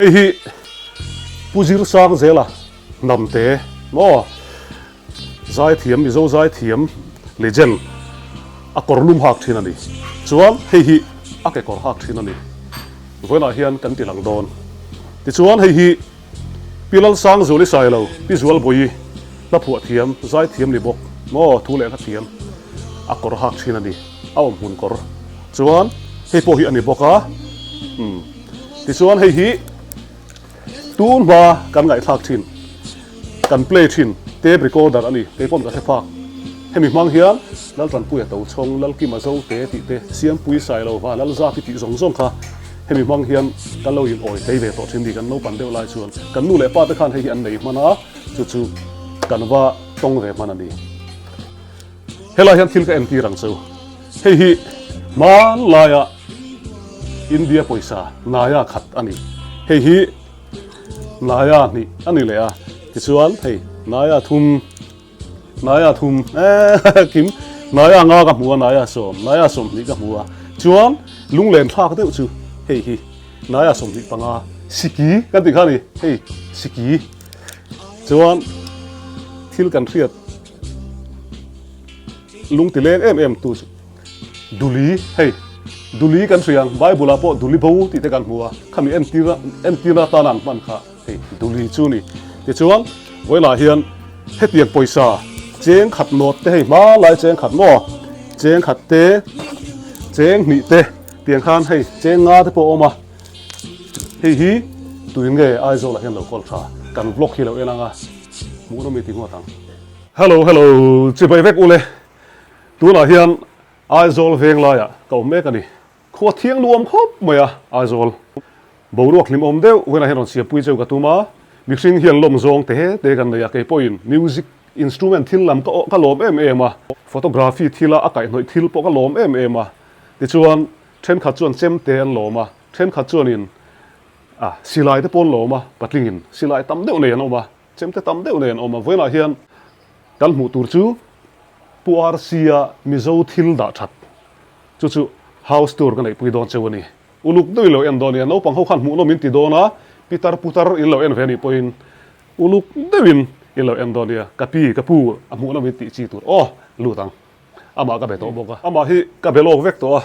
Hei hi Pu Zirsangzela Hnamte maw zaithiam Mizo zaithiam legend a kawr lum hak thin a ni. Chuan hei hi a kekawr hak thin a ni. Vawiinah hian kan ti lang dawn. Tichuan hei hi Pi Lalsangzuali Sailo, Pi Zualbawi hla phuah thiam, zaithiam ni bawk maw thu leh hla thiam a kawr hak thin a ni. A awmhmun kawr. Chuan hei pawh hi a ni bawk a. Umm. Tichuan hei hi tun hma kan ngaihthlak thin, kan play thin tape recorder a ni, kei pawn ka hre phak. Hemi hmang hian Laltanpuia Tochhawng, Lalkima Zote tih te, Siampui Sailova, Lalzaki tih zawng zawng kha hemi hmang hian kan lo in awi tlei ve tawh thin ni kan naupan deuh lai chuan kan nu leh pa te khan hei hi an nei hman a, chu chu kan va tawng ve hman a ni. Helai hian thil ka entir ang chu. Hei hi hmanlaia India pawisa Naya khat a ni. Hei hi Naya hnih a ni leh a, tichuan hei Naya thum, Naya thum eh kim Naya nga ka hmu a, Naya sawm, Naya 20 ka hmu a. Chuan lunglen thlak deuh chu hei hi Naya 25 Siki kan tih kha a ni, hei Siki. Chuan thil kan hriat. Lung ti leng em em tu chu Duli, hei Duli kan hria ang, Bible ah pawh Duli bo tih te kan hmu a, khami entir entirna atana an hman kha hei Duli chu ni. Tichuan vawilah hian hetiang pawisa cheng khat nawt te hei hma lai cheng khat maw cheng khat te cheng hnih te tiang khan hei cheng nga te pawh a awm a, hei hi tuin nge Aizawl ah hian lo kawl tha kan vlog hi lo en ang a, hmuh nawm i ti ngawt ang. Hello hello chibai vek ule tunah hian Aizawl veng laiah ka awm mek a ni. Khua thiang nuam khawp mai a Aizawl boruak hlim awm deuh hunah hian rawn siampui cheu ka tum a, mihring hian lawm zawng te te kan nei a, kei pawhin music instrument thil lam ka ka lawm em em a, photography thila a kaihhnawih thil pawh ka lawm em em a, tichuan thenkhat chuan chemte an lawm a, thenkhat chuanin ah silai te pawh an lawm a, patlingin silai tam deuh nei an awm a. Chemte tam deuh nen awm a, vawiinah hian kan hmuh tur chu Pu RC-a Mizo thil dah that chu chu house tour ka neihpui dawn cheu a ni. Uluk deuh in lo en dawn a nia, naupang ho khan hmuhnawm in ti dawn a, pitar putar in lo en ve a nih pawhin uluk deuhin in lo en dawn a nia, ka pi, ka pu a hmuhnawm in tih chi tur aw lut ang, amah ka be tawh bawk a, amah hi ka be lawk vek tawh a.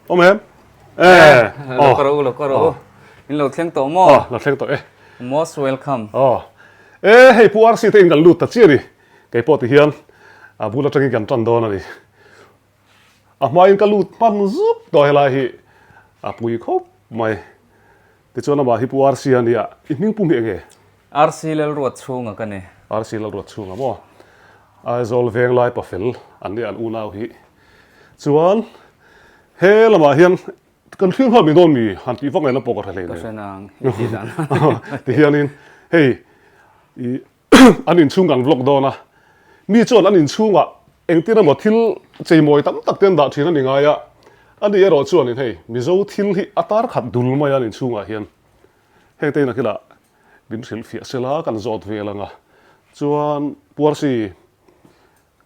Awm em? Eh, lo ka ro, lo ka ro. In lo thleng tawh maw? Oh, lo thleng tawh e. Most welcome. Oh. Eh, hei Pu RC te in kan lut ta chiah a ni. Kei pawh ti hian a bul atangin kan tan dawn a ni. A hmain ka lut hman zuk tawh helai hi a pui khawp mai. Tichuan amah hi Pu RC a nia, i hming pum hi enge? RC Lalruatchhunga ka ni. RC Lalruatchhunga maw? Aizawl Venglai pafel an nia an unau hi. Chuan he lamah hian kan thlir nghal mai dawn mi han tih vak ngaihna pawh ka hre hlei nen. Ka hre nang i tih dan. Ti hianin hei i an inchhung kan vlog dawn a, mi chuan an inchhungah engtin emaw thil cheimawi tam tak te an dah thin a ni ngai a, ani erawh chuanin hei Mizo thil hi a tar khat dul mai a an inchhungah hian heng te in a kilah min hrilhfiah sela kan zawt vel ang a, chuan Puarsi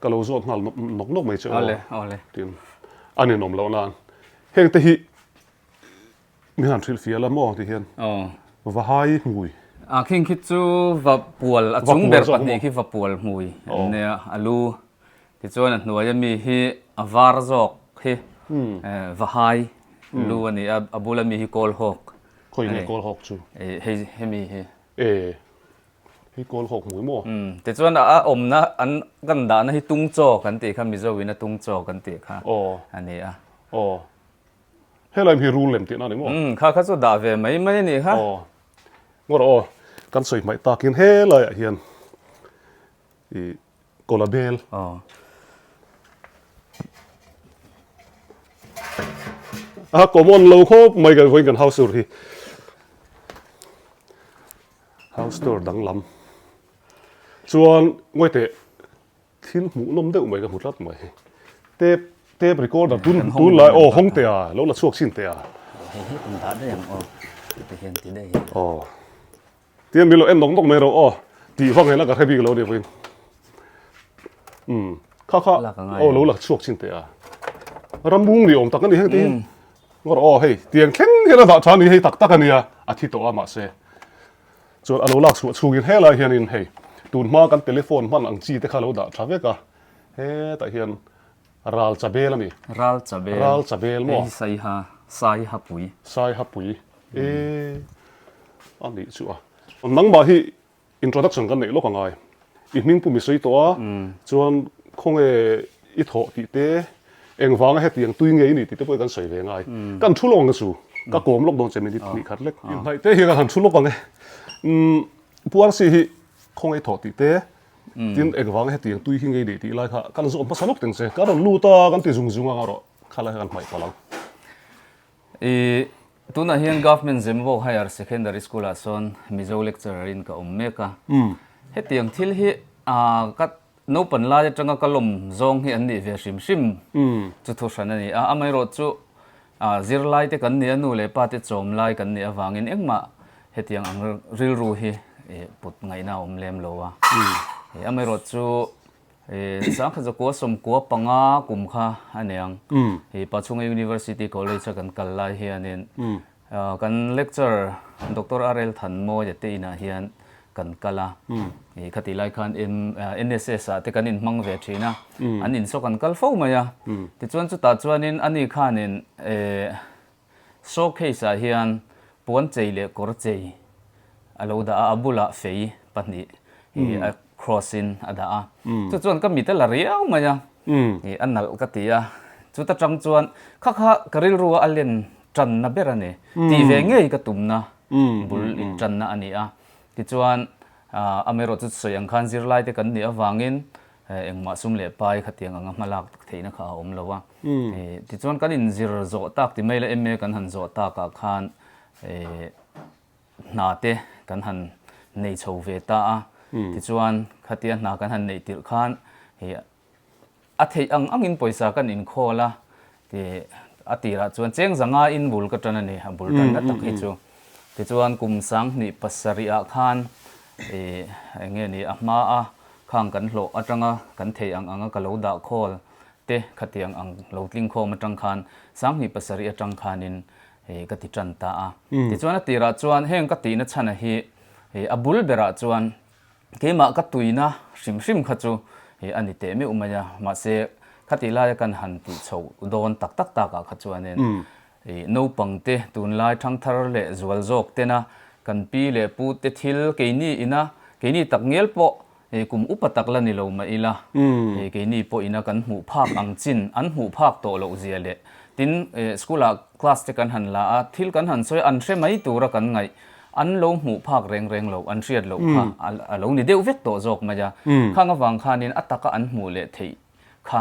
Ka lo zawt nghal nawk nawk mai che aw. Awle, awle. Tin, a ninawm loh nan. Heng te hi min han hrilh fiah la maw ti hian. Aw. Vahai hmui. A khing khi chu va pual, a chung ber pahnih khi va pual hmui an nia, a lu. Tichuan a hnuaia mi hi a var zawk hi vahai lu a ni a, a bula mi hi kawlhawk. Khawi nge kawlhawk chu? Hei hemi hi. E. Hi kawl hawk hmui maw? Umm, tichuan a awmna an kan dahna hi tung chaw kan tih kha Mizo in a tung chaw kan tih kha a ni a. Aw. Helai hi rul lem tihna a ni maw? Umm, kha kha chu dah ve mai mai a nih kha. Aw. Ngaw rawh aw, kan sawi hmaih takin helaiah hian i kawla bel. Aw. A common lo khawp mai kan vawiin kan house tour hi. House tour danglam chuan ngawi teh thil hmuh nawm deuh mai ka hmu tlat mai tape tape recorder tun tun lai aw hawng teh a lo la chhuak chin teh a aw tian min lo en nawk nawk mai rawh aw tih vang hian a ka hre bik lo ni vawiin um kha kha aw lo la chhuak chin teh a ramung ni awm tak a ni heng te hi. Ngawr aw hei tiang thleng hian a dah tha ni hei tak tak a nia a thi tawh a mahse chuan a lo lak chhuah chhungin helai hianin hei tun hma kan telephone hman ang chi te kha a lo dah tha vek a hetah hian ral chabel a ni. Ral chabel. Ral chabel maw? Hei hi Saiha Saiha pui. Saiha pui e a nih chu a. Nangmah hi Introduction kan neih lawk angai. I hming pum i sawi tawh a, chuan khawnge i thawh tih te, engvanga hetiang tui nge i nih tih te pawh hi kan sawi ve ngai. Kan thu lawk ang chu, ka kawm lawk dawn che minute hnih khat lek. Inhnaih te hian kan han thu lawk ang e. Umm Pu RC hi khawnge i thawh tih te, tin engvanga hetiang tui hi nge i nih tih lai kha kan zawm hmasa lawk teng che. Ka rawn lut a, kan ti zung zung ang a rawh, khalai kha kan hmaih palh ang. I tunah hian Government Zemvawk Higher Secondary School ah sawn Mizo lecturer in ka awm mek a. Hetiang thil hi ka naupan lai atanga ka lawm zawng hi an nih ve hrim hrim chu thu hran a ni a. Amaherawh chu zirlai te kan nih a, nu leh pa te chawm lai kan nih avangin engmah hetiang ang rilru hi put ngaihna a awm lem lo a. Amaherawh chu Sangkhat zakua sawmkua panga kum kha a ni ang. Hi Pachhunga University College a kan kal lai hianin kan lecturer Doctor RL Thanmawia te inah hian kan kal a. Hi khatih lai khan NSS ah te kan inhmang ve thin a. An in saw kan kal fo mai a. Tichuan chutah chuanin ani khanin Showcase ah hian puan chei leh kawr chei a lo dah a, a bulah fei pahnih hi a cross in a dah a. Chu chuan ka mit a la riau mai a, ih a nalh ka ti a. Chuta tang chuan kha kha ka rilru a a len tanna ber a ni. Tih ve ngei ka tumna bul in tanna a ni a. Tichuan amaherawh chu sawi ang khan zirlai te kan nih avangin Engmah sum leh pai khatiang anga hma lak theihna kha a awm lo a. Tichuan kan inzir zawh tak ti mai la MA kan han zawh takah khan hna te kan han nei chho ve ta a. Tichuan khatia hna kan han neih tirh khan a theih ang angin pawisa kan inkhawl a. A tirah chuan cheng zanga in bul ka tan a ni, a bul tanna tak hi chu. Tichuan kum 27 ah khan eng nge ni a hma a khang kan hlawh atanga kan thei ang anga ka lo dah khawl te khatiang ang lo tling khawm atang khan 27 atang khanin ka ti tan ta a. Tichuan a tirah chuan heng ka tihna chhana hi a bul berah chuan Keimah ka tuina hrim hrim kha chu a ni teh meuh mai a, mahse khatih laia kan han tih chhoh dawn tak tak takah kha chuanin naupangte tunlai thangthar leh zual zawk tena kan pi leh pute thil keini ina keini tak ngial pawh kum upa tak la ni lo mah ila keini pawh ina kan hmuh phak ang chin an hmuh phak tawh loh zia leh tin school ah class te kan han la a thil kan han sawi a an hre mai tura kan ngaih An lo hmuh phak reng reng loh, an hriat loh kha a lo ni deuh vek tawh zawk mai a. Khang avang khanin a taka an hmuh leh theih kha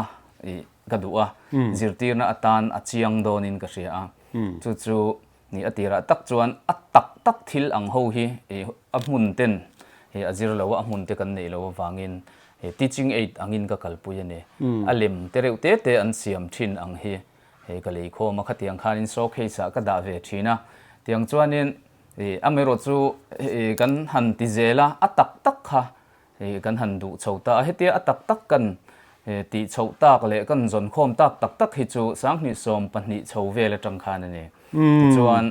ka duh a, zirtirna atan a chiang dawnin ka hria a. Chu chu ni a tirah tak chuan a tak tak thil ang ho hi a hmun ten a zir lo a, a hmun te kan neih loh avangin teaching aid angin ka kalpui a ni. A lem te reuh te te an siam thin ang hi Hei ka lei khawm a, khatiang khanin showcase ah ka dah ve thin a, tiang chuanin ih amaherawh chu ih kan han ti zel a, a tak tak kha ih kan han duh chho ta a, hetia a tak tak kan ih tih chhoh tak leh kan zawn khawm tak tak tak hi chu 2012 chho vel atang khan a ni. Tichuan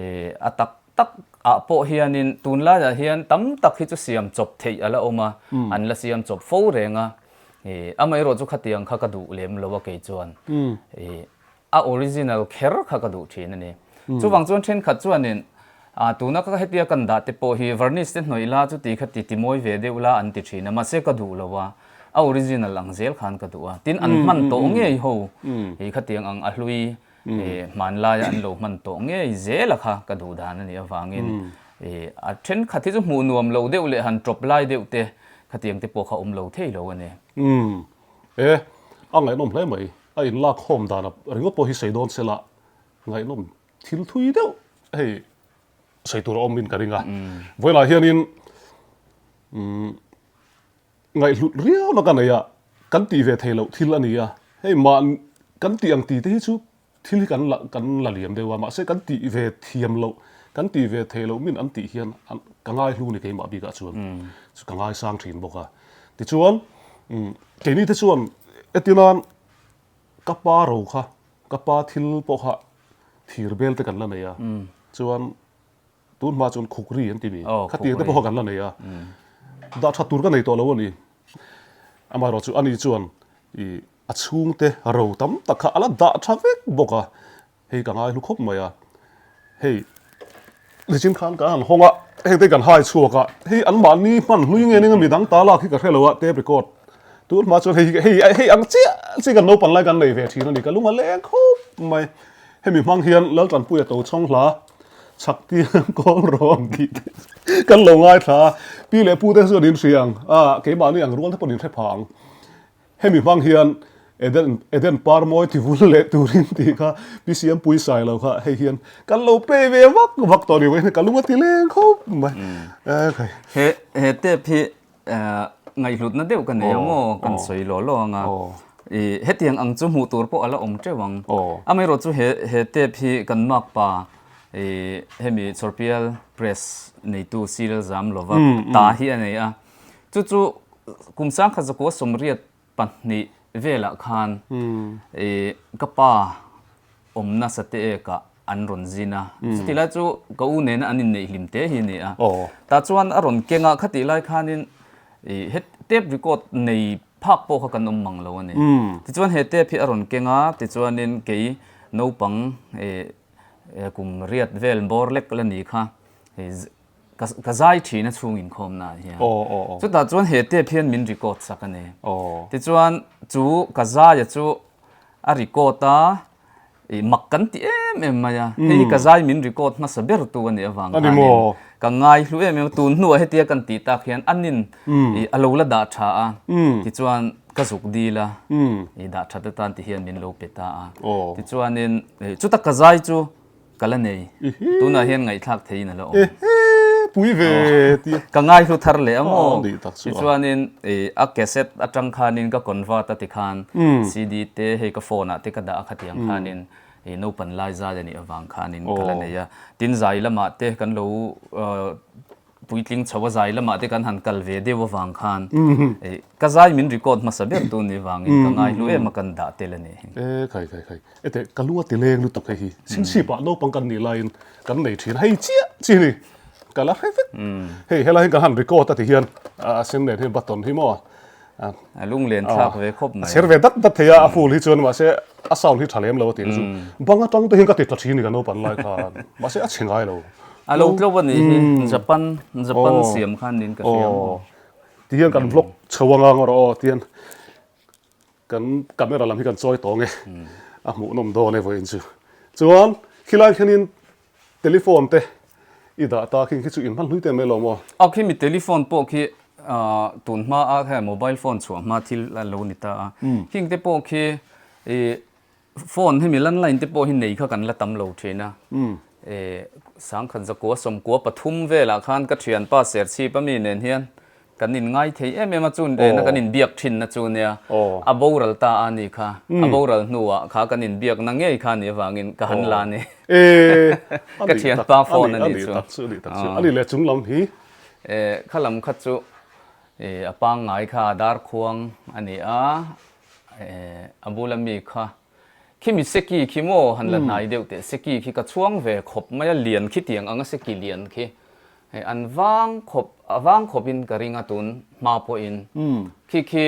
ih a tak tak ah pawh hianin tunlaiah hian tam tak hi chu siam chawp theih a la awm a, an la siam chawp fo reng a, Ih, amaherawh chu khatiang kha ka duh lem lo a kei chuan. Ih, a original kher kha ka duh thin a ni. Chuvang chuan thenkhat chuanin ah tuna ka hetia kan dah te pawh hi varnish te hnawih la chuti kha ti ti mawi ve deuh la an ti thin a, mahse ka duh lo a, a original ang zel khan ka duh a. Tin, an hman tawh ngei ho ih khatiang ang a hlui ih hmanlaia an lo hman tawh ngei zel a kha ka duh dan a nih avangin ih a thenkhat hi chu hmuh nuam lo deuh leh han tawp lai deuh te Khatiang te pawh kha awm lo thei lo a ni. Umm. E, a ngaihnawm hle mai. A inlak khawm dan a ringawt pawh hi sawi dawn sela ngaihnawm thil thui deuh hei sawi tur a awm in ka ring a. Vawilah hianin umm ngaihhlut riau na ka nei a, kan tih ve thei loh thil a ni a. Hei mah kan tih ang ti te hi chu Thil hi kan la kan la liam deuh a, mahse kan tih ve thiam loh, kan tih ve theih loh min an tih hian ka ngai hlu ni keimah bikah chuan chu ka ngaisang thin bawk a. Tichuan keini te chuan etinan ka pa ro kha, ka pa thil pawh kha. Thir bel te kan la nei a, chuan tun hma chuan khukri an ti mi, khatiang te pawh kan la nei a, dah that tur ka nei tawh lo a ni. Amaherawh chu ani chuan ih a chhungte ro tam tak kha a la dah tha vek bawk a, hei ka ngai hlu khawp mai a, hei nichin khan kan han hawng a, heng te kan hai chhuak a, hei anmahni hman hlui nge ning a midang ta lak hi ka hre lo a, tape record tun hma chuan hei hei hei ang chiah chiah kan naupang lai kan nei ve thin a ni, ka lung a leng khawp mai. Hemi hmang hian Laltanpuia to chhawng hla chhak tiang kawl rawn tih te kan lo ngaithla a, pi leh pu te chuan in hria ang a, keimahni ang rual te pawhin in hre pha ang. Hemi hmang hian Eden Eden par mawi ti vul leh turin tih kha Pi Siampui sai lo kha hei hian kan lo play ve vak vak tawh ni mai ka lung a ti leng khawp mai. He he tape hi Ngaihhlutna deuh ka nei ang aw, kan sawi law law ang a. I hetiang ang chu hmuh tur pawh a la awm teuh ang. Amaherawh chu he he tape hi kan makpa i hemi Chawrpial Press neitu Cyril Zamlova ta hi a nei a. Chu chu kum sangkhat zakua sawmriat pahnih velah khan i ka pa awmna sate ekah an rawn zin a. Chuti lai chu ka u nena an inneih hlim te hi a ni a. Tah chuan a rawn keng a, khatih lai khanin i he tape record nei phak pawh kha kan awm mang lo a ni. Tichuan he tape hi a rawn keng a, tichuanin kei naupang i kum riat vel bawr lek la ni kha i Ka zai thin a chhung inkhawmna ah hian. Chutah chuan he tape hian min record sak a ni. Tichuan chu ka zaia chu a record a, ih mak kan ti em em mai a. Hei hi ka zai min record hmasa ber tu a nih avang khanin ka ngai hlu em em a. Tun hnuah hetia kan tih tak hian anin ih a lo la dah tha a. Tichuan ka zuk dil a, ih dah that atan ti hian min lo pe ta a. Tichuanin chuta ka zai chu Ka la nei. Tunah hian ngaihthlak theiin a la awm. Pui ve tia. Ka ngaihlu thar leh ang aw. Tichuanin a cassette atang khanin ka convert a tikhan CD te hei ka phone ah te ka dah a khatiang khanin naupan lai zai a nih avang khanin ka la nei a. Tin zai lamah te kan lo Puitling chho a zai lamah te kan han kal ve deuh avang khan ka zai min record hmasa ber tu ni vangin ka ngai hlu em a kan dah tel a ni. E khai khai khai ete ka lu a ti leng lutuk hei hi chhinchhip ah naupang kan nih laiin kan nei thin hei chiah chi ni ka la hre vek hei helai hian kan han record a ti hian a sen nen hian button hi maw A lunglen thlak ve khawp mai. A chher ve dat dat thei a, a full hi chuan mahse a sound hi tha lem lo a tih chu. Bang atang te hian ka ti tla thin ni ka naupan lai khan. Mahse a chhe ngai lo. A lo tlo a nih hi Japan Japan siam khan niin ka hria maw. Ti hian kan vlog chho anga ngawr aw tian kan camera lam hi kan chawi tawng e. A hmuhnawm dawn e vawiin chu. Chuan khilai khianin Telephone te i dah ta khi khi chu in hman hlui te mai lo maw? A khi mi telephone pawh khi tun hma a kha mobile phone chhuah hma thil a lo ni ta a. Khing te pawh khi i phone hemi landline te pawh hi nei kha kan la tam lo thin a. Sangkhat zakua sawmkua pathum velah khan ka thianpa Serchhip ami nen hian Kan in ngai thei em em a chun rena kan in biak thin na chu nia a boral ta a ni kha a boral hnuah kha kan in biak na ngei kha ni avangin ka han la ni ka thian pa phone a ni chu a ni leh chung lam hi kha lam kha chu a pangngai kha dar khuang a ni a a bula mi kha khimi seki khi maw han la hnai deuh teh seki khi ka chhuang ve khawp mai a lian khitiang anga seki lian khi Hei an vang khawp a vang khawp in ka ring a tun hma pawh in khi khi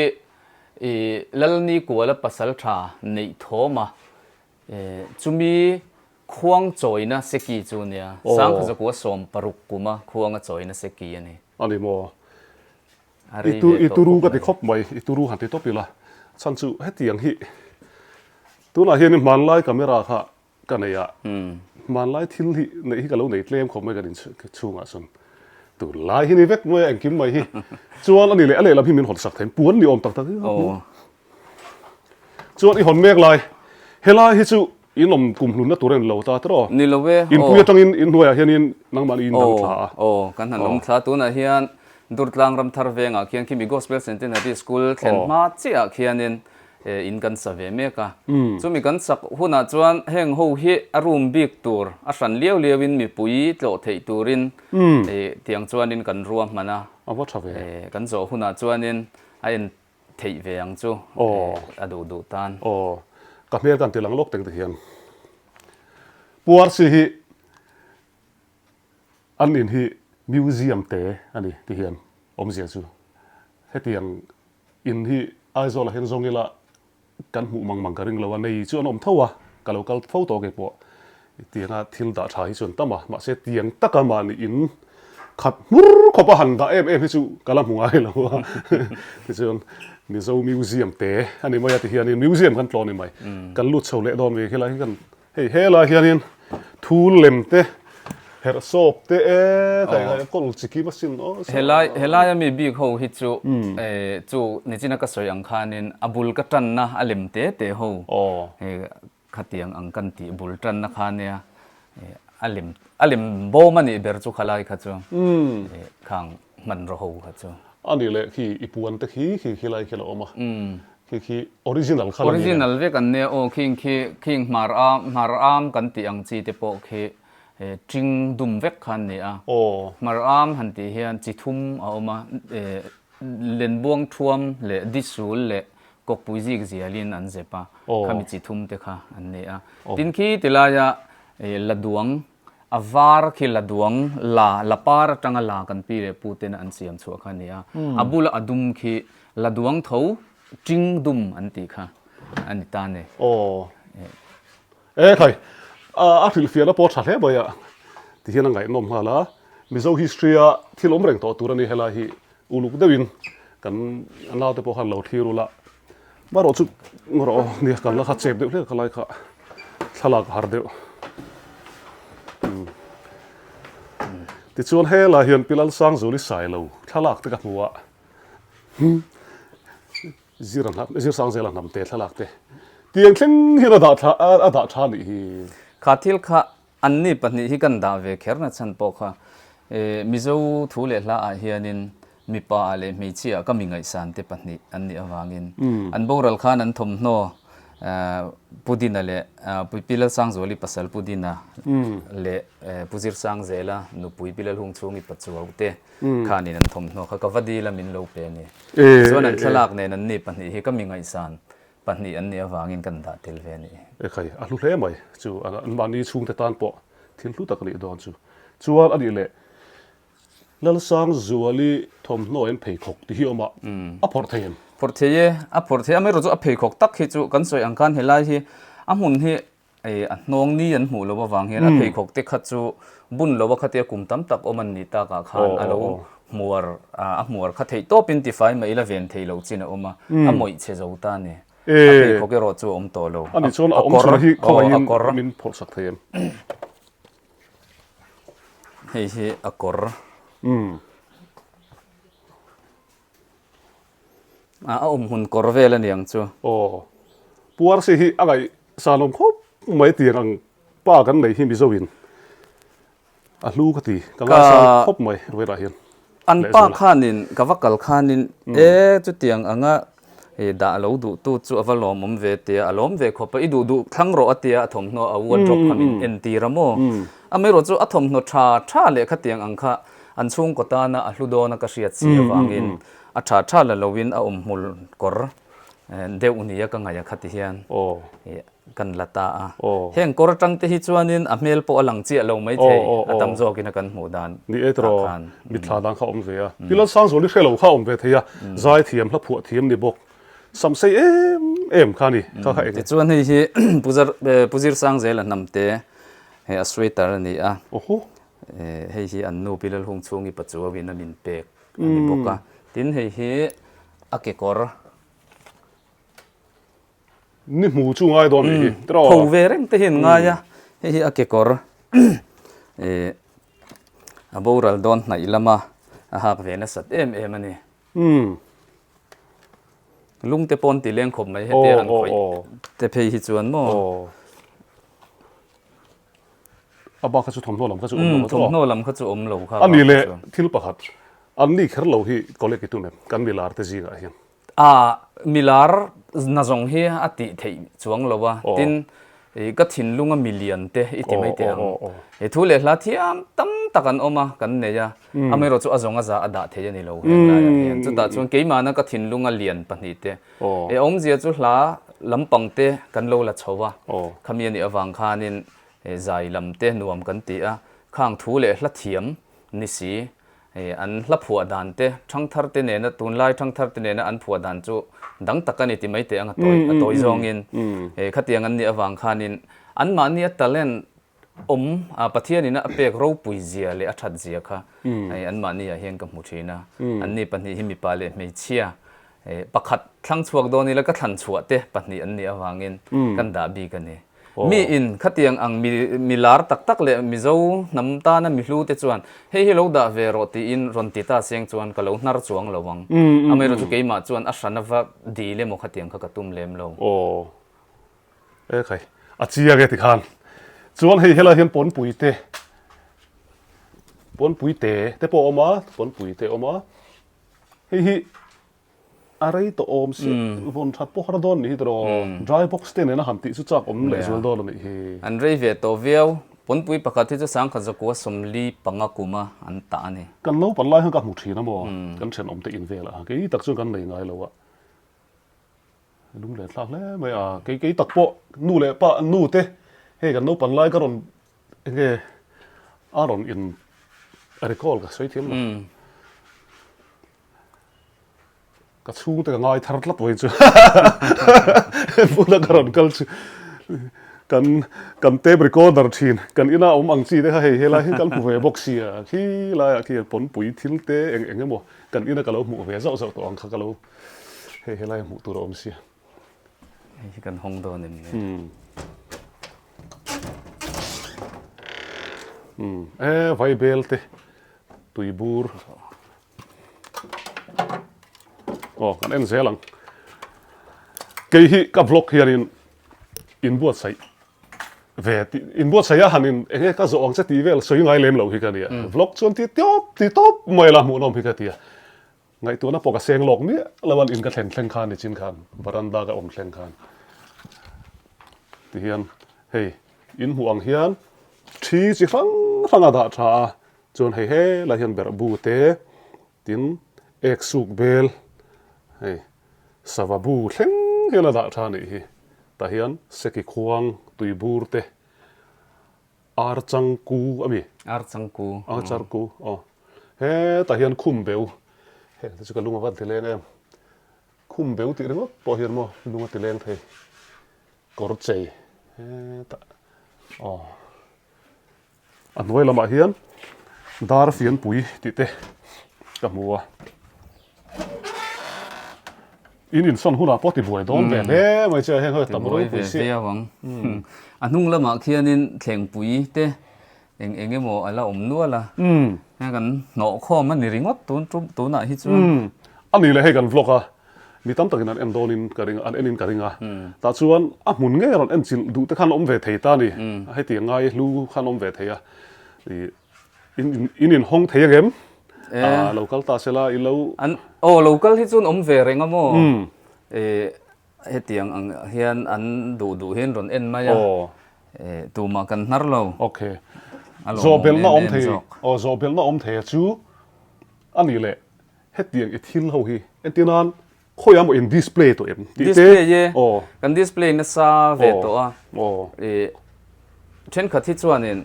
i Lalni Kuala pasal tha neih thawm a chumi khuang chawina seki chu nia Sangkhazakua 16 kuma khuang a chawina seki a ni. A ni maw? I tu i turu ka ti khawp mai i turu han ti tawp ila chhan chu hetiang hi tunah hian hmanlai camera kha Ka nei a, hmanlai thil hi neih hi ka lo nei tlem khawp mai kan in chhungah chuan tunlai hi ni vek mai a engkim mai hi chuan a ni leh a lehlam hi min hawn sak thei puan ni awm tak tak hi chuan i hawn mek lai helai hi chu in awm kum hlunna tur a ni lo ta tiraw Ni lo e, inpui atangin in hnuaiah hianin nangmahni in dang thla a. Aw, kan han awm thla tunah hian Durtlang Ramthar vengah khian khimi Gospel Centenary School thlen hma chiahah khianin in kan sa ve mek a. Chumi kan sak hunah chuan heng ho hi a room bik tur a hran liau liau in mipui tlawh theih turin tiang chuanin kan ruahman a. A va tha ve. Kan zawh hunah chuanin a en theih ve ang chu a duh duh tan. Aw, ka hmel kan ti lang lawk teng te hian. Puarsi hi an in hi museum te a ni ti hian awmzia chu hetiang in hi Aizawl ah hian zawng ila Kan hmuh mang mang ka ring lo a, nei chu an awm tho a, ka lo kal fo tawh keipawh tianga thil dah tha hi chu an tam a, mahse tiang taka mahni in khat hmur khawp a han dah em em hi chu ka la hmu ngai lo a, tichuan Mizo Museum te a ni mai a tihianin Museum kan tlawh a ni mai, kan lut chho leh dawn ve khilai hi kan Hei helai hianin thul lem te, herhsawp te e kai kai kawl chi kim asin aw. Helai helai ami bik ho hi chu chu nichina ka sawi ang khanin a bul ka tanna a lem te te ho khatiang ang kan tih bul tanna kha nia a lem a lem bawm a nih ber chu khalai kha chu khang hmanraw ho kha chu. A nih leh khi i puan te khi khi khilai khi a lo awm a. Khi khi original kha la ni em? Original vek an nia aw khing khi khing hmar am hmar am kan tih ang chi te pawh khi ṭing dum vek kha an ni a. Hmar am han tih hian chi thum a awm a, lenbuang ṭhuam leh disul leh kawkpui zik zialin an zep a, khami chi thum te kha an ni a. Tin khi tilaia la duang a var khi la duang la la par atanga la kan pi leh pu tena an siam chhuah kha a ni a, a bula a dum khi La duang tho ṭing dum an tih kha a ni ta ni. Aw. E khai, a hrilhfiahna pawh a ṭha hle mai a, ti hian a ngaihnawm nghal a. Mizo history a thil awm reng tawh tur a ni helai hi uluk deuhin kan naute pawh khan lo thlir ula. Marawh chu rawh aw nia kan la kha chep deuh hlek a lai kha thlalak a har deuh. Tichuan helai hian Pi Lalsangzuali Sailo thlalak te ka hmu a. Zir a hnam, zir sang zel a hnam te thlalak te. Tiang thleng hian a dah thla, a dah tha nih hi. Kha thil kha anni pahnih hi kan dah ve kher na chhan pawh kha Mizo thu leh hla ah hianin mipa ah leh hmeichhia ah ka mi ngaihsan te pahnih an nih avangin an boral khan an thawmhnaw Pu Dina leh Pi Lalsangzuali pasal Pu Dina leh Pu Zirsangzela nupui Pi Lalhungchhungi Pachuau te Khanin an thawmhnaw kha ka va dil a min lo pe a ni. Chuan an thlalak nen an ni pahnih hi ka mi ngaihsan pahnih an nih avangin kan dah tel ve a ni. Ekhai, a hlu hle mai chu an mahni chhungte tan pawh thil hlu tak a nih dawn chu. Chuan a nih leh Lalsangzuali thawmhnaw in pheikhawk ti hi awm a, a phawrh thei em? Phawrh thei e, a phawrh thei a, amaherawhchu chu a pheikhawk tak hi chu kan sawi ang khan helai hi a hmun hi Ei, a hnawng ni an hmuh loh avang hian a pheikhawk te kha chu bun loh a khatia kum tam tak awm an nih takah khan a lo hmuar, a hmuar kha theih tawpin tifai mah ila ven theih loh chin a awm a, a mawih chhe zo ta a ni. A pheikhawk erawh chu a awm tawh lo. A nih chuan a awm chhun hi khawngaihin min phawrh sak thei em? Hei hi a kawr. A awm hmun kawr vel a niang chu. Aw. Puarsi hi a ngaih san awm khawp mai tiang ang pa kan nei hi Mizo in a hlu ka ti ka ngaisang khawp mai velah hian. An pa khanin ka va kal khanin e chutiang anga dah lo duh tu chu a va lawmawm ve tia a lawm ve khawp a i duh duh thlang rawh a tia a thawmhnaw a wardrobe kha min entir a maw. Amaherawh chu a thawmhnaw tha tha leh khatiang ang kha An chhungkaw tana a hlu dawna ka hriat si avangin a tha tha la loin a awm hmul kawr deuh nia ka ngaih a khati hian kan la ta a. Heng kawr atang te hi chuanin a hmel pawh a lang chiah lo maithei a tam zawkin a kan hmuh dan Ni e tiraw mitthla dan kha a awm ve a. Ti Lalsangzuali hre lo kha a awm ve thei a, zaithiam hla phuah thiam ni bawk samsei em em kha a ni kha kha eng. Tichuan hei hi Pu Zirsangzela hnamte a sweater a ni a. Hei hi an nu Pi Lalhung chhungi Pachuauin a min pek a ni bawk a. Tin hei hi a kekawr. Ni hmu chu ngai dawn nih hi. Tho ve reng te hi an ngai a. Hei hi a kekawr a boral dawn hnaih lama a hak ve nasat em em a ni. Lungte pawn ti leng khawp mai hetia han khawih te phei hi chuan maw. A bak kha chu thawmhnaw lam kha chu awm lo a tawh. Thawmhnaw lam kha chu awm lo kha. A ni le thil pakhat an ni kher lo hi college i tum em kan milar te zingah hian. A milar na zawng hi a tih theih chuang lo a tin ka thinlunga milian te i ti mai teh ang. He thu leh hla thiam tam tak an awm a kan nei a amaherawh chu a zawng a za a dah thei a ni lo heng laiah hian chutah chuan keimahna ka thinlunga lian pahnih te e awmzia chu hla lampang te kan lo la chho a khami a nih avang khanin. zai lam te nuam kan ti a, khang thu leh hla thiam ni si an hla phuah dan te thangthar te nena tunlai thangthar te nena an phuah dan chu dang tak a ni ti mai teh ang a tawi a tawi zawngin khatiang an nih avang khanin anmahni a talent awm a Pathianina a pek ropui zia leh a that zia kha hei anmahni ah hian ka hmu thin a, anni pahnih hi mipa leh hmeichhia pakhat thlang chhuak dawn ila ka thlan chhuah te pahnih an nih avangin kan dah bik a ni. Mi in khatiang ang mi mi lar tak tak leh Mizo hnam tana mi hlu te chuan hei hi lo dah ve rawh tiin rawn ti ta seng chuan ka lo hnar chuang lo ang. Amaherawhchu keimah chuan a hrana va dil emaw khatiang kha ka tum lem lo. E khai, a chiang e tikhan. Chuan hei helai hian pawnpui te, pawnpui te te pawh a awm a, pawnpui te a awm a. Hei hi a rei tawh awm si, vawn that pawh har dawn nih hi tiraw. Dry box te nena han tih chu chak awm leh zual dawn a nih hi. An rei ve tawh viau. Pawnpui pakhat hi chu 1145 kuma an tah a ni. Kan naupan lai khan ka hmu thin a maw, kan thenawm te in velah. Kei tak chuan kan nei ngai lo a. Lung leh thlak hle mai a, kei kei tak pawh nu leh pa nu te hei kan naupang lai ka rawn enge a rawn in recall ka sawi thiam lo. Ka chhung te ka ngai thar tlat vawiin chu hmuna ka rawn kal chu kan kan tape recorder thin kan ina awm ang chi te kha hei helai hi kan hmu ve bawk sia khi laiah khian pawnpui thil te eng eng emaw kan ina ka lo hmuh ve zauh zauh tawh ang kha ka lo Hei helai hmuh tur a awm sia. Hei hi kan hawng dawn em ni? Umm e vaibel te tuibur aw kan en zel ang. Kei hi ka vlog hianin inbuatsaih ve tih inbuatsaih a han in enge ka zawh ang che tih vel sawi ngai lem loh hi ka nia. Vlog chuan ti tawp ti tawp mai la hmuhnawm hi ka ti a. Ngaihtuahna pawh ka seng lawk miah lo an in ka thlen thleng khan nichin khan veranda ka awm thleng khan tihian hei in hmuh ang hian thi chi hrang hrang a dah tha a chuan hei helai hian berh bu te tin ek suk bel hei sava bu thleng hian a dah tha a nih hi tah hian seki khuang tui bur te Ar changku a mi? Ar changku. Ar changku, aw. Hetah hian khum beu, heng te chu ka lung a van ti leng em. Khum beu tih ringawt pawh hian maw lung a ti leng thei. Kawr chei, hetah, aw. A hnuai lamah hian dar fianpui tih te ka hmu a. In insawn hunah pawh tibuai dawn ve hle mai che a, heng ho tam ropui si. Tibuai ve viau ang. A hnung lamah khianin thlengpui te eng eng emaw a la awm nual a, heng kan hnawh khawm a ni ringawt tun tum tunah hi chuan. A ni leh hei kan vlog a, mi tam takin an en dawnin ka ring a, an enin ka ring a. Tah chuan a hmun ngei a rawn en chilh duh te khan awm ve thei ta a ni, hetiang ngai hlu khan awm ve thei a. In in in hawng thei angem? Ah lo kal ta sela i lo. An aw lo kal hi chuan awm ve reng a maw? Eh hetiang ang hian an duh duh hian rawn en mai a. Eh tumah kan hnar lo. Okay. Zawhbelhna awm thei aw zawhbelhna awm thei a chu a nih leh hetiang i thil ho hi entir nan Khawiah maw in display tawh em tih te? Display e, kan display nasa ve tawh a. Ih thenkhat hi chuanin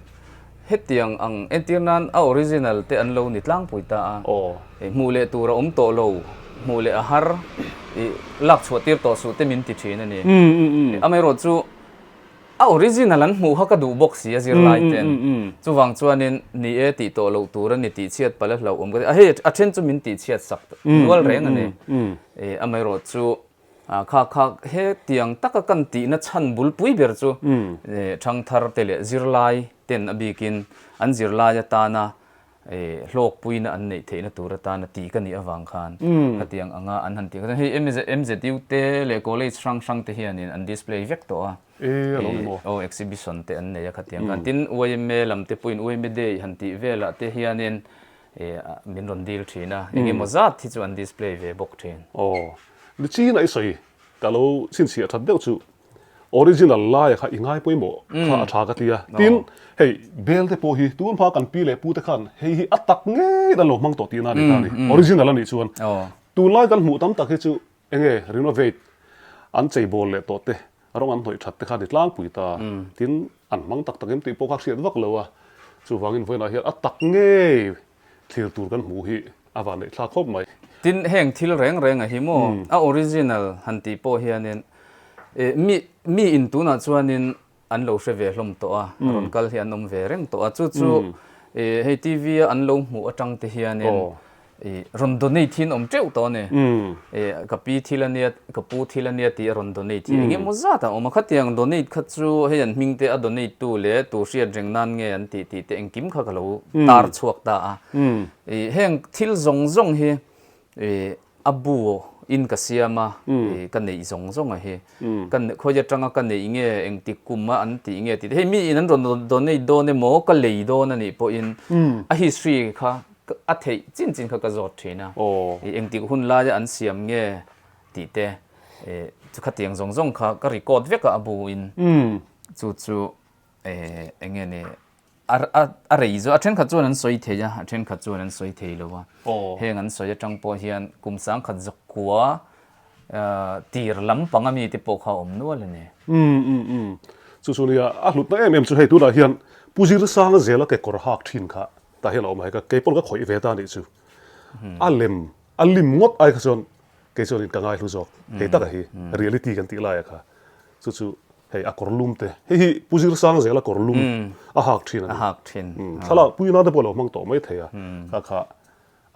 hetiang ang entir nan a original te an lo ni tlangpui ta a. Ih hmuh leh tur a awm tawh lo, hmuh leh a har, ih lak chhuah tir tawh suh te min ti thin a ni. Amaherawh chu A original an hmuh kha ka duh bawk si a zirlai ten. Chuvang chuanin ni e tih tawh loh tur a ni tih chhiat palh a hlauhawm ka ti. A hei a then chu min tih chhiat sak nual reng a ni. E amaherawh chu kha kha hetiang taka kan tihna chhan bulpui ber chu thangthar te leh zirlai ten a bikin an zirlai atana hlawkpuina an neih theihna tur atana tih ka nih avang khan khatiang anga an han tih kha hei MZU te leh college hrang hrang te hianin an display vek tawh a aw exhibition te an nei a khatiang khan tin YMA lam te pawhin YMA day han tih velah te hianin min rawn dil thin a engemaw zat hi chu an display ve bawk thin. Aw Nichina i sawi ka lo chhinchhiah that deuh chu Original laia kha i ngai pawimawh kha a tha ka ti a. Tin, hei bel te pawh hi tun hma kan pi leh pu te khan hei hi a tak ngei an lo hmang tawh tihna a ni ta a ni. Original a nih chuan tunlai kan hmuh tam tak hi chu enge renovate an cheibawl leh tawh te. Rawng an hnawih that te kha ni tlangpui ta. Tin, an hmang tak tak em tih pawh kha hriat vak lo a. Chuvangin vawiinah hian a tak ngei thlir tur kan hmuh hi a van neih thlak khawp mai. Tin, heng thil reng reng a hi maw a original han tih pawh hianin mi mi in tunah chuanin an lo hre ve hlawm tawh a, rawn kal hi an awm ve reng tawh a, chu chu hei TV a an lo hmuh atang te hianin rawn donate hi an awm teuh tawh a ni. Ka pi thil a nia, ka pu thil a nia tih a rawn donate hi eng emaw zat a awm a, khatiang donate kha chu hei an hming te a donate tu leh tu hriat reng nan nge an tih tih te engkim kha ka lo tar chhuak ta a. Heng thil zawng zawng hi A bu in ka siam a, ka neih zawng zawng a hi. Ka khawi atanga ka neih nge, engtik kum a an tih nge tih te. Hei mi in an rawn donate dawn emaw, ka lei dawn a nih pawhin a history kha a theih chin chin kha ka zawt thin a. Engtik hun laia an siam nge tih te, chu khatiang zawng zawng kha ka record vek a a bu in. Chu chu eng nge ni A rei zawh a thenkhat chuan an sawi thei a, a thenkhat chuan an sawi thei lo a. Heng an sawi atang pawh hian kum sangkhat zakua tir lampang a mite pawh kha a awm nual a ni. Umm umm umm. Chu chu nia, a hlutna em em chu hei tunah hian Pu Zirsanga zela kekawr hak thin kha tah hian a awm a, hei ka kei pawn ka khawih ve ta a nih chu. A lem, a lim ngawt ai kha chuan kei chuanin ka ngaihlu zawk. Hei taka hi reality kan tih laia kha chu chu Hei a kawr lum te. Hei hi Pu Zirsang zela kawr lum a hak thin a ni. A hak thin. Thlalak pui nate pawh a lo hmang tawh mai thei a. Kha kha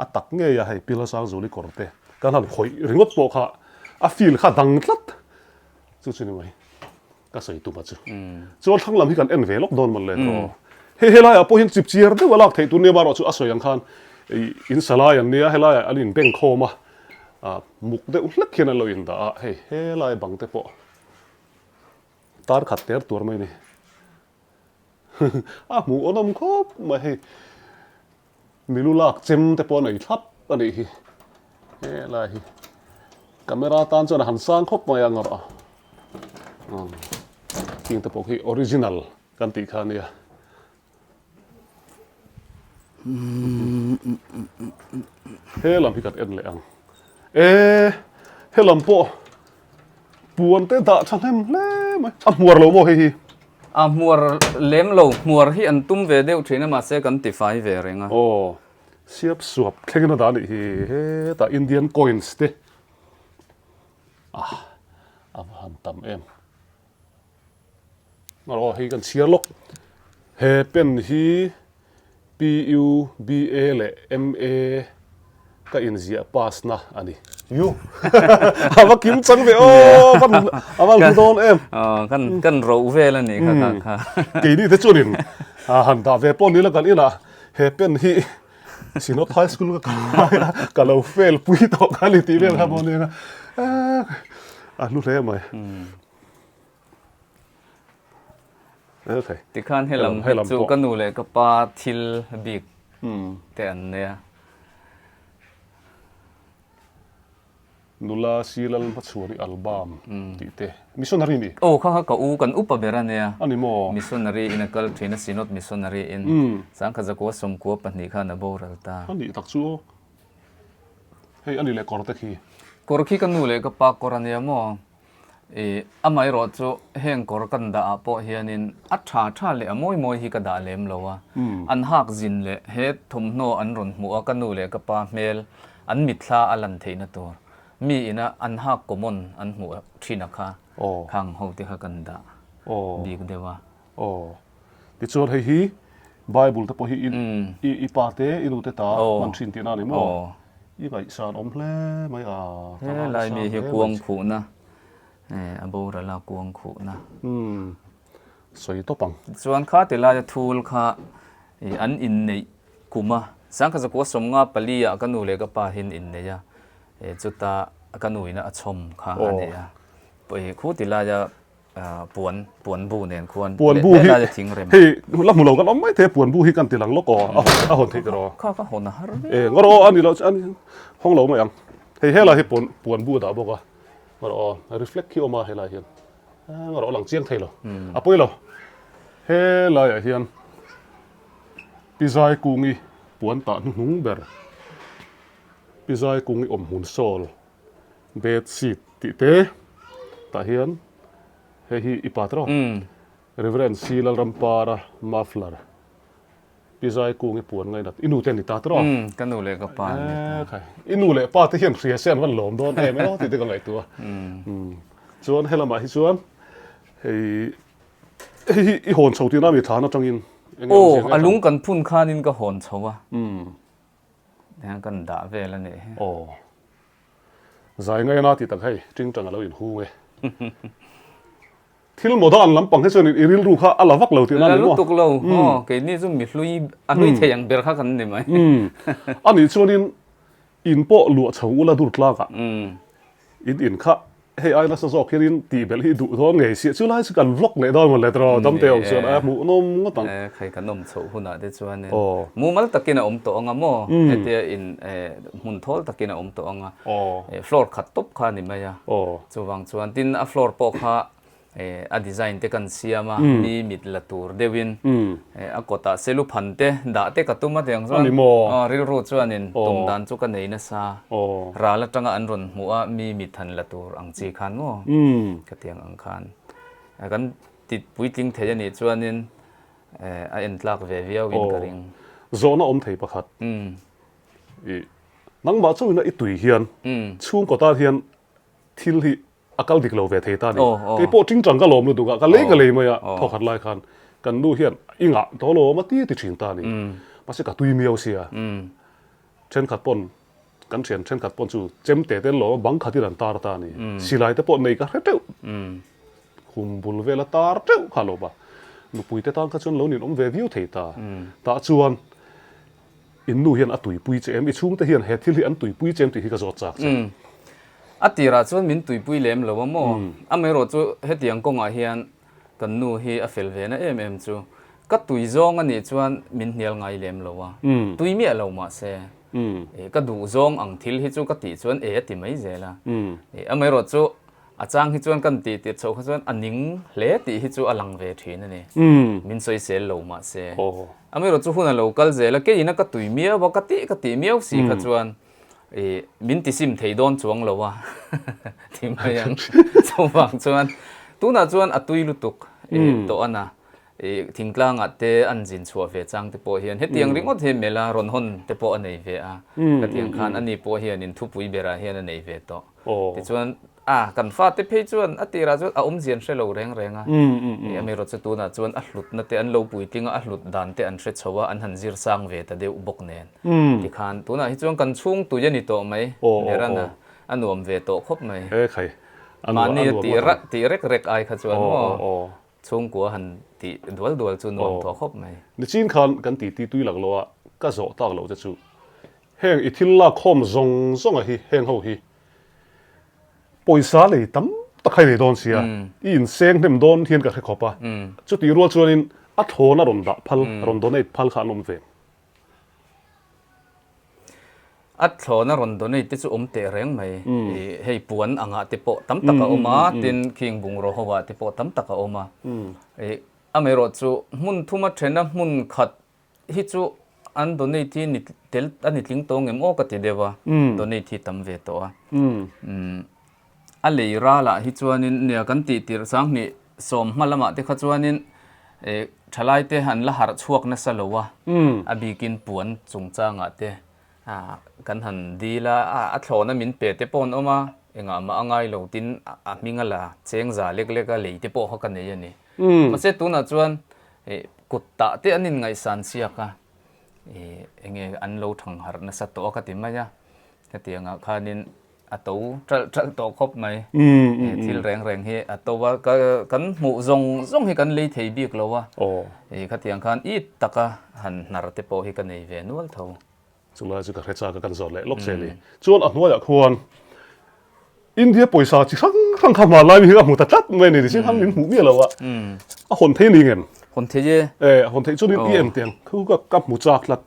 a tak ngei a hei Pi Lalsangzuli kawr te kan han khawih ringawt pawh kha a feel kha dang tlat. Chu chu ni mai ka sawi tum a chu. Chuan thlang lam hi kan en ve lawk dawn mawn le tawh. Hei helaiah pawh hian chip chiar deuh a lak theih tur nia marawh chu a sawi ang khan in salai an nia helaiah an inbeng khawm a muk deuh hlek hian an lo indah a hei helai bang te pawh Tar khat ter tur mai ni. A hmuh awn awm khawp mai hei. Milu lak chem te pawh a nei thlap a nih hi. Helai hi camera tan chuan a han sang khawp mai a ngawrh a. Khing te pawh khi original kan tih kha a nia. He lam hi kan en leh ang. E he lam pawh puan te dah tha hnem hle mai. A hmuar lo maw hei hi? A hmuar lem lo, hmuar hi an tum ve deuh thin a mahse kan tifai ve reng a. Aw, siap suap thlengin a dah a nih hi. Hetah Indian coins te ah a va han tam em. Aw hei kan chhiar lawk. He pen hi PU, BA leh MA ka inziah pass na a ni. Yu a va kim chang ve aw a van a van hmu dawn em. Aw kan kan ro vel a nih kha kha kha. Keini te chuanin han dah ve pawh ni la kan inah he pen hi Synod High School ka kal lai a ka lo fail pui tawh kha ni tih vel kha maw nia a hlu hle mai. Tikhan helam hi chu ka nu leh ka pa thil bik te an nia. Nula Silal Hmachhuani album tih te missionary ni? Aw kha kha ka u kan upa ber a nia. A ni maw? Missionary in a kal thin a Synod missionary in Sangkhat zakua 12 khan a boral ta. A nih tak chu aw. Hei a ni leh kawr te khi. Kawr khi ka nu leh ka pa kawr a nia maw? I amaherawh chu heng kawr kan dah ah pawh hianin a tha tha leh a mawi mawi hi ka dah lem lo a, an hak zin leh he thawmhnaw an rawn hmuh a ka nu leh ka pa hmel an mitthla a lan theihna tur mi ina an hak common an hmuh thin a kha khang ho te kha kan dah bik deuh a. Aw tichuan hei hi Bible te pawh hi i i pa te i nu te ta hman thin tihna a ni maw? I ngaihsan awm hle mai a, ka ngaihsan hle mai. Helai mi hi kuang khuhna, a boral a kuang khuhna. Umm, sawi tawp ang. Chuan kha ti laia thul kha an inneih kum a, sangkhat zakua 54 ah ka nu leh ka pa hian inneih a, chuta ka nu ina a chhawm kha a ni a, khu ti laia Puan, puan bu nen khuan Puan bu hi, hei la hmu lo kan awm mai thei a, puan bu hi kan ti lang lawk aw, a hawn a hawn theih tiraw? Kha ka hawn a har viau. E ngawr aw a ni lo chu a ni hawng lo mai ang. Hei helai hi puan puan bu a dah bawk a, ngawr aw reflect khi a awm a helai hian, ngawr aw a lang chiang thei lo, a pawi lo. Helaiah hian Pi Zaikungi puan tah hnuhnung ber, Pi Zaikungi awmhmun sawl. Bed sheet tih te tah hian Hei hi i pa tawh. Reverend C Lalrampara muffler Pi Zaikung i puan ngainat i nu te an ni ta tawh. Ka nu leh ka pa an ni ta. Khai i nu leh pa te hian hria se an van lawm dawn em emaw tih te ka ngaihtuah a. Chuan helamah hi chuan hei hei hi i hawn chho tihna mi thlan atangin eng nge awmzia nge a lung kan phun khanin ka hawn chho a. Tihian kan dah vel a nih hi. Aw. Zai ngaina tih tak hei tingtang a lo inhung e. Thil modern lampang hi chuan i rilru kha a la vak lo tihna a ni maw? La lutuk lo. Aw, keini chu mi hlui, a hlui thei ang ber kha kan ni mai. A nih chuanin in pawh luah chho ula dur tlakah in in kha hei ai nasa zawk hianin tih belh hi duh dawn ngei sia. Chu lai chu kan vlog leh dawn maw le tiraw damte awm chuan a hmuh nawm ngawt ang. Khai kan awm chhoh hunah te chuanin mumal takin a awm tawh ang a maw? Hetia in hmun thawl takin a awm tawh ang a. Floor khat tawp kha a ni mai a. Chuvang chuan tin a floor pawh kha a design te kan siam a, mi mit la tur deuhin a kawtah selu phan te dah te ka tum a tiang chuan rilru chuanin tum dan chu ka nei nasa. Ral atanga an rawn hmuh a mi mit han la tur ang chi khan maw ka tiang ang khan kan ti puitling thei a nih chuanin a en tlak ve viau in ka ring. Zawhna awm thei pakhat i nangmah chauhin a i tui hian chhungkaw tan hian thil hi a kal dik lo ve thei ta a ni. Kei pawh tingtang ka lawm lutuk a, ka lei ka lei mai a, thawkhat lai khan kan nu hian i ngah tawh lawm a ti ti thin ta a ni. Mahse ka tui miau sia, thenkhat pawn kan thian thenkhat pawn chu chem te te an lawm a, bang khatin an tar ta a ni. Silai te pawh nei ka hre teuh, khum bul vela tar teuh kha a lawm a, nupui te tan kha chuan lo ninawm ve viau thei ta. Tah chuan In nu hian a tuipui che em? I chhungte hian he thil hi an tuipui che em tih hi ka zawt chak che. A tirah chuan min tuipui lem lo a maw? Amaherawh chu hetiang kawngah hian kan nu hi a fel ve na em em chu. Ka tui zawng a nih chuan min hnial ngai lem lo a. Tui miah lo mahse ka duh zawng ang thil hi chu ka tih chuan e a ti mai zel a. Amaherawh chu A chang hi chuan kan tih tirh chhoh kha chuan a ning hle tih hi chu a lang ve thin a ni. Min sawisel lo mahse. Amaherawh chu hun a lo kal zel a, keiin a ka tui miau a, ka tih ka tih miau si kha chuan ih min tisim thei dawn chuang lo a ti mai ang. Chuvang chuan tunah chuan a tui lutuk ih tawh a na. Ih thingtlangah te an zin chhuah ve chang te pawh hian hetiang ringawt hi mela rawn hawn te pawh a nei ve a. Khatiang khan ani pawh hianin thupui berah hian a nei ve tawh. Tichuan, a, kan fate phei chuan a tirah chuan a awmzia an hre lo reng reng a. Amaherawh chu tunah chuan a hlutna te an lo puitling a, a hlut dan te an hre chho a, an han zir sang ve ta deuh bawk nen. Tikhan tunah hi chuan kan chhung tui a ni tawh mai, Meran a, a nuam ve tawh khawp mai. Mahni a tih rek rek ai kha chuan maw chhungkua han tih dual dual chu nuam tawh khawp mai. Nichin khan kan titi tui lak lo a, ka zawh tak loh che chu Heng i thil lakkhawm zawng zawnga hi heng ho hi pawisa lei tam tak kha i nei dawn sia, i inseng hnem dawn hian ka hre khawp a, chutih rual chuanin a thawn a rawn dah phal, rawn donate phal kha an awm ve. A thlawn a rawn donate te chu awm teh reng mai, hei puan angah te pawh tam tak a awm a, tin khing bungraw ho ah te pawh tam tak a awm a, amaherawh chu hmun thuma thena hmun khat Hi chu an donate hi ni tel a ni tling tawh ngem aw ka ti deuh a, donate hi tam ve tawh a. A lei ralah hi chuanin nia kan tih tirh sanghnih sawm hma lamah te kha chuanin thalai te an la harh chhuak nasa lo a, a bikin puan chungchangah te kan han dil a, a thlawhna min pe te pawh an awm a, engah mah a ngai lo tin a hming a la cheng za lek lek a lei te pawh kha ka nei a ni. Mahse tunah chuan kut tah te an inngaihsan siak a, enge an lo thang harh nasa tawh a ka ti mai a, hetiangah khanin a to ṭalh ṭalh tawh khawp mai. Thil reng reng hi a to a, kan hmuh zawng zawng hi kan lei thei bik lo a, khatiang khan it taka han hnar te pawh hi ka nei ve nual tho. Chulai chu ka hre chak a kan zawt leh lawk che ni. Chuan a hnuaiah khuan India pawisa chi hrang hrang kha hmanlai mi hi ka hmu ta tlat mai a ni. Tichuan khan min hmuh miah lo a, a hawn thei a ni ngem? Hawn thei e. E, a hawn theih chuan i em tiang khu ka ka hmu chak tlat.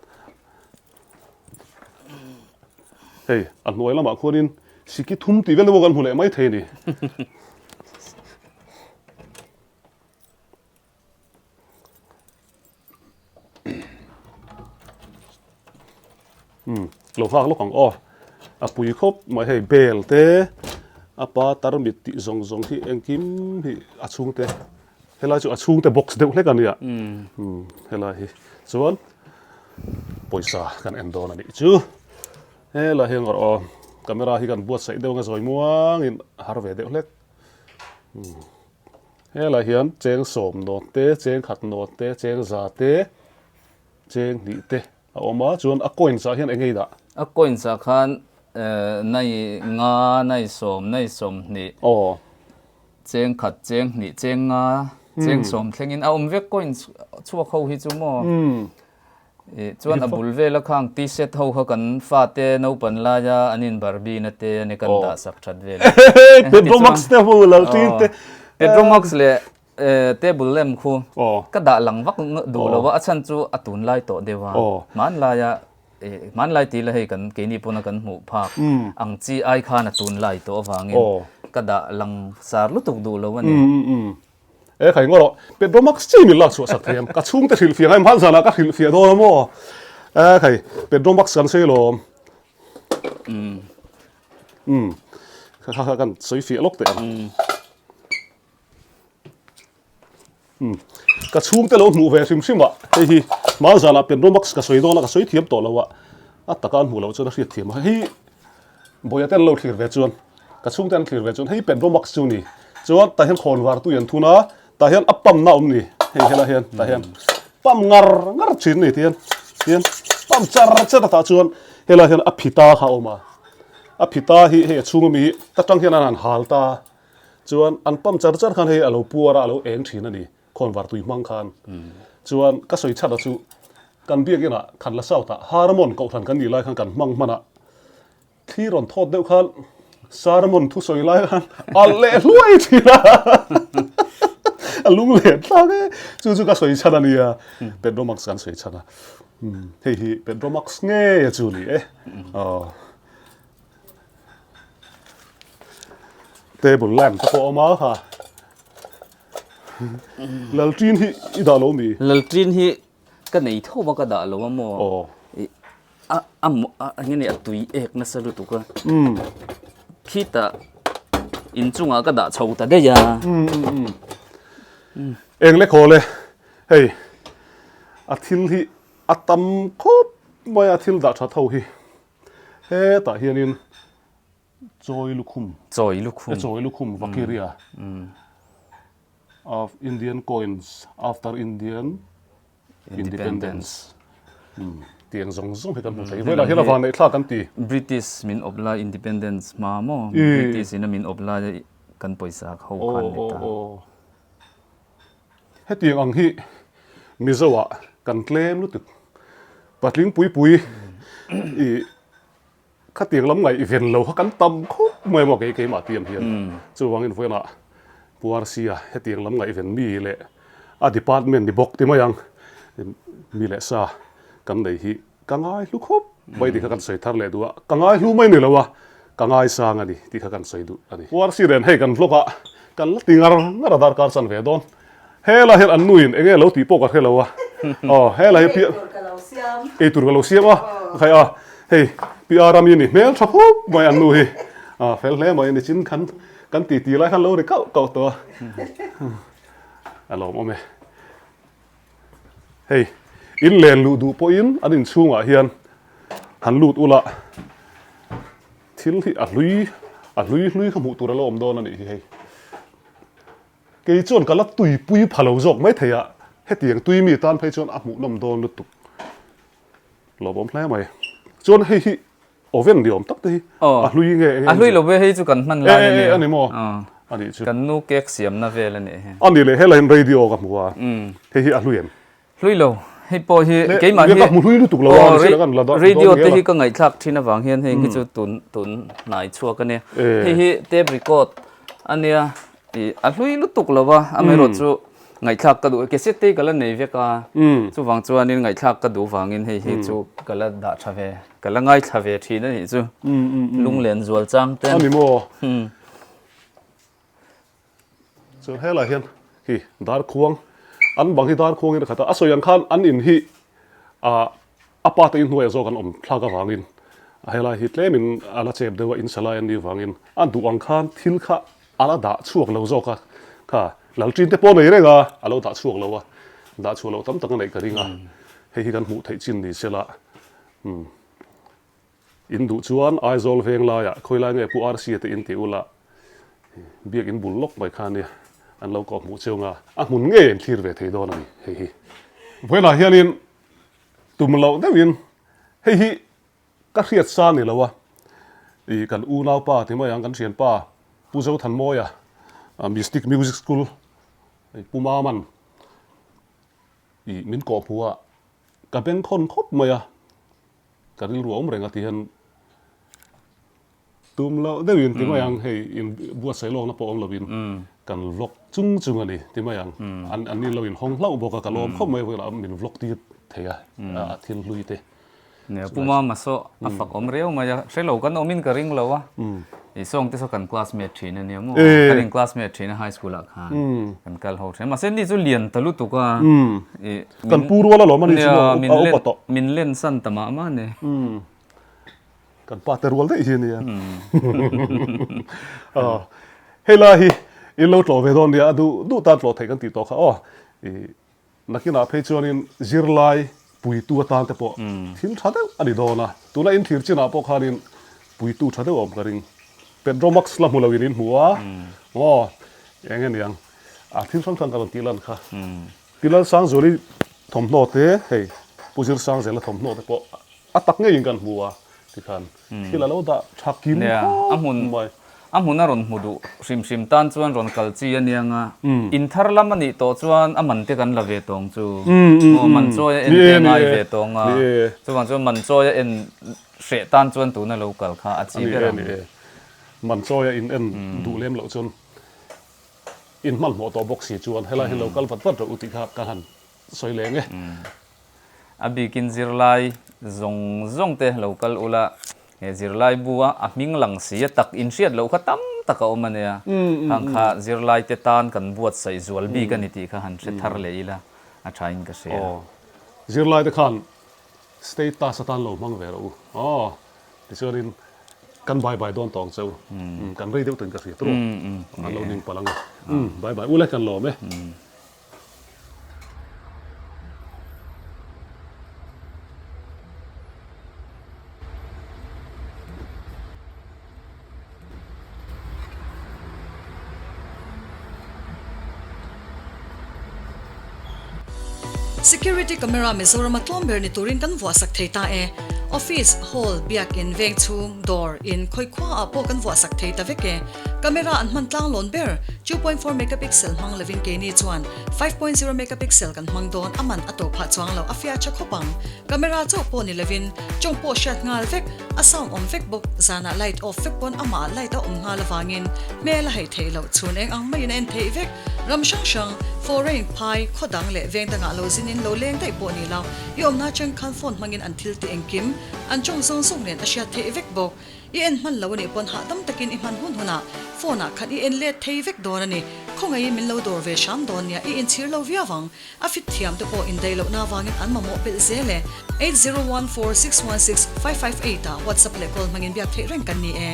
Hei, a hnuai lamah khuanin siki thum tih vel te pawh kan hmu leh mai thei a ni. Umm lo nghak lawk ang aw a pui khawp mai hei bel te. A pa tarmit tih zawng zawng hi engkim hi a chhungte helai chu a chhungte box deuh hlek a nia umm helai hi chuan pawisa kan en dawn a nih chu helai hi ang aw camera hi kan buatsaih deuh anga zawi muangin a har ve deuh hlek umm helai hian cheng sawm nawt te cheng khat nawt te cheng za te cheng hnih te. A awm a, chuan a coins ah hian eng nge i dah? A coins ah khan nai nga, nai sawm, nai 20, cheng khat, cheng hnih, cheng nga, cheng sawm thlengin a awm vek coins chhuak ho hi chu maw? Chuan a bul vela khang t-shirt ho kha kan fate naupan laia an in barbie na te ania kan dah sak that vel a. Petromax te ho lal tin te. Petromax leh Table lamp khu ka dah lang vak duh lo a, a chhan chu a tunlai tawh deuh a, hmanlaia hmanlai tih la hei kan keini pawna kan hmuh phak ang chi ai khan a tunlai tawh avangin ka dah lang sar lutuk duh lo a ni. E khai ngaw rawh, Petromax chi min lak chhuah sak thei em? Ka chhungte hrilhfiah ngai hman zanah ka hrilhfiah dawn a maw? E khai, Petromax kan sawi lawm. Umm, kha kha kan sawi fiah lawk teh ang. Ka chhungte lo hmuh ve hrim hrim a, hei hi hma zanah Penromax ka sawi dawn a, ka sawi thiam tawh lo a, a taka an hmuh loh chuan a hriat thiam a, hei Bawiha te an lo thlir ve chuan, ka chhungte an thlir ve chuan hei Penromax chu ni, chuan tah hian khawn var tui an thun a, tah hian a pump na a awm ni, hei helai hian tah hian pump ngar ngar thin a ni tihian, tihian pump char char a tah chuan helai hian a phita kha a awm a, a phita hi hei a chhung ami hi ta tang hian an han hal ta a. Chuan an pump char char khan hei a lo puar a, a lo eng thin a ni, khawnvar tui hmang khan. Chuan ka sawi chhat a chu kan biakinah Khanla South ah Harmon kohhran kan nih lai khan kan hmang hman a, thli rawn thawt deuh khan sermon thusawi lai khan a leh hluai thin a, a lung leh thlak e. Chu chu ka sawi chhan a nia, Petromax kan sawi chhan a. Hei hi Petromax ngei a chu ni e. Aw. Table lamp te pawh a awm a kha. Lalṭin hi i dah lo mi? Lalṭin hi ka nei tho a ka dah lo a maw? Aw. A a a eng nge a tui ek nasa lutuk a. Khitah inchungah ka dah chho ta daih a. Eng le khawl e, hei a thil hi a tam khawp mai a thil dah that ho hi. Hetah hianin Chawi lukhum. Chawi lukhum. Chawi lukhum Vakiria of Indian coins after Indian independence. Tiang zawng zawng hi kan hmu thei. Velah hian a van neih thlak kan ti. British min awp lai independence hma maw? British in a min awp lai kan pawisa ho khan ni ta. Hetiang ang hi Mizo ah kan tlem lutuk. Patling pui pui i khatiang lam ngaih ven lo kha kan tam khawp mai maw kei keimah tiam hian. Chuvangin vawiinah Pu RC-a hetiang lam ngaih ven mi leh a department ni bawk ti mai ang mi leh sa kan nei hi Ka ngai hlu khawp mai tih kha kan sawi thar leh duh a, ka ngai hlu mai ni lo a, ka ngai sang a ni tih kha kan sawi duh a ni. Uarsi ren hei kan vlog ah kan la ti ngar ngar a darkar chan ve dawn. Hela hian an nuin enge lo tih pawh ka hre lo a, aw hela hi pi ei tur ka lo siam a, khai a hei pi Arami ni hmel tha khawp mai an nu hi, a fel hle mai a ni chin khan kan ti ti lai khan lo ri kauh kauh tawh a, a lawmawm e. Hei, in len luh duh pawhin an inchhungah hian han lut ula, thil hi a hlui, a hlui hlui kha hmuh tur a la awm dawn a nih hi hei. Kei chuan ka la tuipui pha lo zawk mai thei a, hetiang tui mi tan phei chuan a hmuhnawm dawn lutuk. Lawmawm hle mai. Chuan hei hi Oven ni awm tak te hi a hlui nge enge? A hlui lo ve hei chu kan hman lai a ni. E a ni maw? A nih chu. Kan nu cake siamna vel a nih hi. A nih leh helai hian radio ka hmu a, hei hi a hlui em? Hlui lo, hei pawh hi keimah hi ka hmu hlui lutuk lo a, ni kan la dawn Radio te hi ka ngaihthlak thin avang hian hei hi chu tun tun hnai chhuak a nia. Hei hi tape record a nia, a hlui lutuk lo a, amaherawhchu Ngaihthlak ka duh, cassette te ka la nei vek a, chuvang chuanin ngaihthlak ka duh vangin hei hi chu ka la dah tha ve, ka la ngaithla ve thin a nih chu, lunglen zual chang ten. A ni maw? Chuan helai hian hi darkhuang, an bang hi darkhuangin a khat a, a sawi ang khan an in hi ah a pa te inhnuaiah zawk an awm thlak avangin. A helai hi tlemin a la chep deuh a, in sa lai an nih vangin a duh ang khan thil kha a la dah chhuak lo zawk a, kha Lalṭin te pawh nei reng a, a lo dah chhuak lo a, dah chhuah loh tam tak a neih ka ring a, hei hi kan hmuh theih chin ni se la, umm in duh chuan Aizawl veng laiah khawi lai nge Pu Rca te in tih ula biak in bul lawk mai kha ania an lo kawh hmuh cheu nga, a hmun ngei a in thlir ve thei dawn a ni hei hi. Vawiinah hianin tum loh deuhin hei hi Ka hriat sa ni lo a, i kan unaupa ti mai ang kan thianpa Pu Zothanmawia Mystic Music School Pu Maman i min kawh hmu a, ka bengkhawn khawp mai a, ka rilru a awm reng a ti hian Tum loh deuhin ti mai ang, hei in buatsaih lawkna pawh awm lovin kan vlog chung chung a ni ti mai ang. An an ni lo in hawng hlauh bawk a, ka lawm khawp mai vawilah min vlog tir thei a, a thil hlui te. Nia, Pu Mama saw a fak awm riau mai a, hre lo kan awmin ka ring lo a, i sawng te saw kan classmate thin a nia maw, kan in classmate thin a high school ah khan kan kal ho thin a, mahse ni chu lian ta lutuk a, i Kan pu rual alawm a ni chu maw, a upa tawh. Min len san ta mah mah a ni. Kan pa te rual daih hi a nia. Hei lai hi in lo tlawh ve dawn nia, a duh duh tan tlawh theih kan tih tawh kha aw. I nakinah phei chuanin zirlai puitu atan te pawh thil tha deuh a ni dawn a. Tuna in thlir chinah pawh khanin puitu tha deuh a awm ka ring. Petromax la hmu loin in hmu a, aw eng nge niang a thil hrang hrang ka rawn tih lan kha. Pi Lalsangzuali thawmhnaw te hei Pu Zirsangzela thawmhnaw te pawh A tak ngeiin kan hmu a, tikhan thil a lo dah tha kim khawp mai. A hmun a rawn hmu duh hrim hrim tan chuan rawn kal chi a nia nga, in thar lam a nih tawh chuan a man te kan la ve tawng chu. Aw man chawi a en te a ngai ve tawng a, chuvang chuan man chawi a en hreh tan chuan tuna lo kal kha a chi ber ang. Man chawi a in en duh lem loh chuan in hmanhmawh tawh bawk si chuan helai hi lo kal vat vat rawh u tih kha ka han sawi leng e. A bikin zirlai zawng zawng te lo kal ula, he zirlai bu a a hming lang si a tak in hriat loh kha tam tak a awm a nia. Khang kha zirlai te tan kan buatsaih zual bik a ni tih kha han hre thar leh ila a tha in ka hria. Aw, zirlai te khan status atan lo hmang ve rawh u. Aw, tichuanin kan bye bye dawn tawng cheu. Kan rei deuh tawhin ka hria tawh. An lo ning palh ang e. Bye bye ule kan lawm e. Security camera Mizorama tlawm ber ni turin kan vuahsak thei ta e. Office, hall, biakin, veng chhung, dawr, in, khawi khua ah pawh kan vuahsak thei ta vek e. Camera an hman tlang lawn ber, 2.4 megapixel hmang lovin keini chuan 5.0 megapixel kan hmang dawn, a man a to phah chuang lo, a fiah tha khawp ang. Camera chauh pawh ni lovin tawng pawh hriat nghal vek, a sound awm vek bawk, zanah light off vek pawn amah ah light a awm nghal avangin hmel a haih theih loh, chhun eng ang maiin a en theih vek. Ram hrang hrang, foreign, phai, khaw dang leh veng dangah lo zinin lo leng daih pawh ni lo, i awmna atang khan phone hmangin an thil tih engkim, an tawng zawng zawng nen a hriat theih vek bawk. I en hman lo a nih pawn hahdam takin i hman hun hunah phone ah khan i en let thei vek dawn a ni. Khawngaihin min lo dawr ve hram dawn nia, i inchhir lo viau ang. A fit thiam te pawh indaih lohna avangin an mamawh belh zel e. 8014616558 ah WhatsApp leh call hmangin biak theih reng kan ni e.